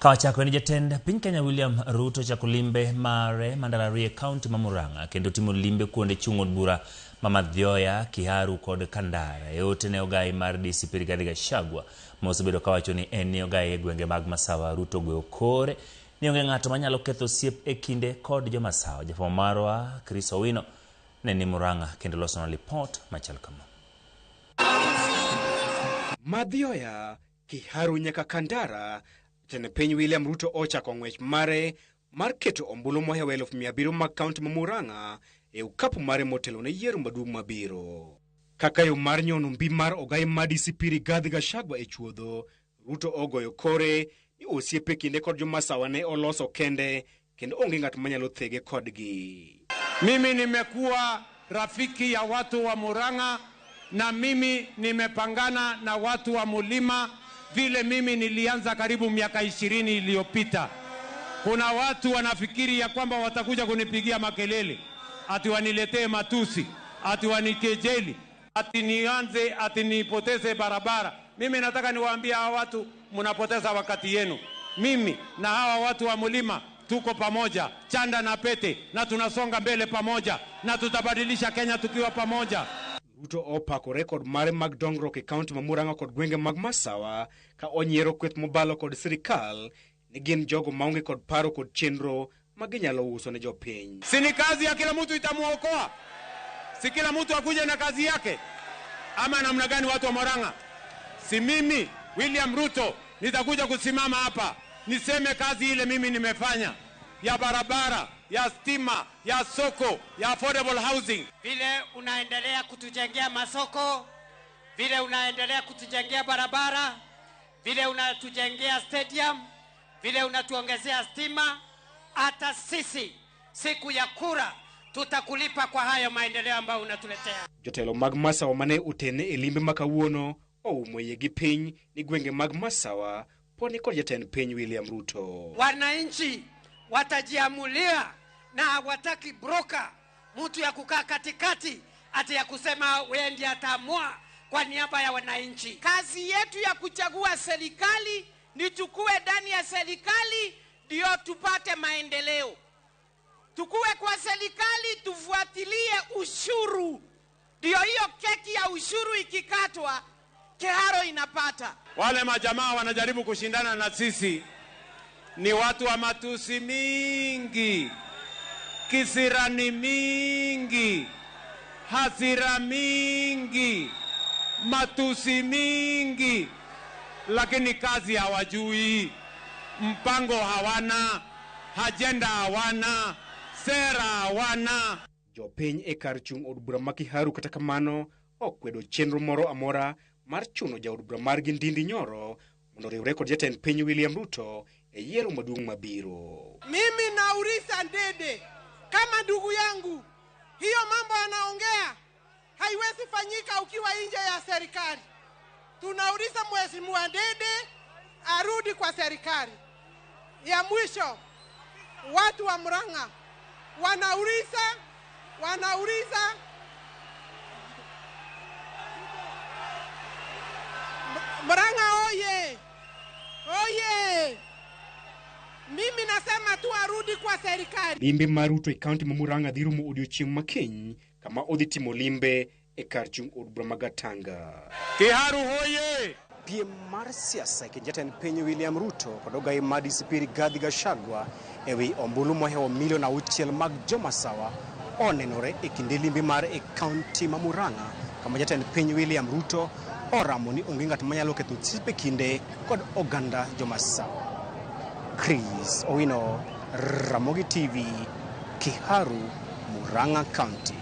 Ka wachako ni jatend piny Kenya William Ruto chako limbe mare ma ndalo ariyo e kaunti ma Murang'a kendo timo limbe kuonde chung' od bura ma Mathioya, Kiharu kod Kandara. E ote ne ogai mar DCP Rigathi Gachagua ma osebedo kawacho ni en ne ogai e gwenge mag Masawa, Ruto ogoyo kore ni onge ng'ato manyalo ketho osiep e kinde kod jo Masawa. Jafwambo marwa Chris Owino ne ni Murang'a kendo losonwa lipot machal kama. Mathioya, Kiharu nyaka Kandara, jatend piny William Ruto ochako ng'wech mare mar keto ombulu mohewo 700,000 mag kaunti ma Murang'a e okapu mare motelo ne yiero maduong' mabiro. Kaka yo mar nyono mbi mar ogai mar DCP Rigathi Gachagua e chuodho, Ruto ogoyo kore ni osiepe kinde kod jomasawa ne oloso kende kendo onge ng'at manyalo thege kodgi. Mimi nimekuwa rafiki ya watu wa Murang'a na mimi nimepangana na watu wa Mulima vile mimi nilianza karibu miaka 20 iliyopita. Kuna watu wanafikiri ya kwamba watakuja kunipigia makelele, ati waniletee matusi, ati wanikejeli, ati nianze, ati nipoteze barabara. Mimi nataka niwaambie hawa watu, mnapoteza wakati yenu. Mimi na hawa watu wa Mulima tuko pamoja, chanda na pete, na tunasonga mbele pamoja, na tutabadilisha Kenya tukiwa pamoja. Ruto opako rekod mare mag dongruok e kaunti ma Murang'a kod gwenge mag Masawa ka onyiero kweth mobalo kod sirikal ni gin jogo maonge kod paro kod chenro ma ginyalo uso ne jopiny. Si ni kazi ya kila mtu itamuokoa? Si kila mtu akuje na kazi yake? Ama namna gani watu wa Murang'a? Si mimi William Ruto nitakuja kusimama hapa niseme kazi ile mimi nimefanya ya barabara, ya stima, ya soko, ya affordable housing. Vile unaendelea kutujengea masoko, vile unaendelea kutujengea barabara, vile unatujengea stadium, vile unatuongezea stima, hata sisi siku ya kura tutakulipa kwa hayo maendeleo ambayo unatuletea. Jotelo mag Masawa mane otene e limbe ma kawuono oumo iye gi piny ni gwenge mag Masawa pod ni kod jatend piny William Ruto. Wananchi watajiamulia na hawataki broker, mtu ya kukaa katikati ati ya kusema wewe ndiye ataamua kwa niaba ya wananchi. Kazi yetu ya kuchagua serikali ni tukue ndani ya serikali ndio tupate maendeleo. Tukue kwa serikali tufuatilie ushuru, ndio hiyo keki ya ushuru ikikatwa Kiharo inapata. Wale majamaa wanajaribu kushindana na sisi ni watu wa matusi mingi, kisirani mingi, hasira mingi, matusi mingi, lakini kazi hawajui, mpango hawana, ajenda hawana, sera hawana. Jopiny e kar chung' od bura ma Kiharu kata kamano okwedo chenro moro amora mar chuno jaod bura margi Ndindi Nyoro mondo oriwre kod jatend piny William Ruto e yiero maduong' mabiro. Mimi nauliza Ndindi kama ndugu yangu, hiyo mambo anaongea haiwezi fanyika ukiwa nje ya serikali. Tunauliza Mheshimiwa Ndindi arudi kwa serikali. Ya mwisho, watu wa Murang'a wanauliza Murang'a oye, oye. Mimi nasema tu arudi kwa serikali. Limbe mar Ruto e kaunti ma Murang'a dhi rumo odiochieng' ma kiny kama odhi timo limbe e kar chung' od bura ma Gatanga. Kiharu hoye! Piem mar siasa e kind jatend piny William Ruto kod ogai mar DCP Rigathi Gachagua e wi ombulu mohewo milion 6 mag jomasawa onenore e kinde limbe mare e kaunti ma Murang'a kama jatend piny William Ruto oramo ni onge ng'at manyalo ketho osiep e kinde kod oganda jomasawa. Chris Owino, Ramogi TV, Kiharu, Murang'a County.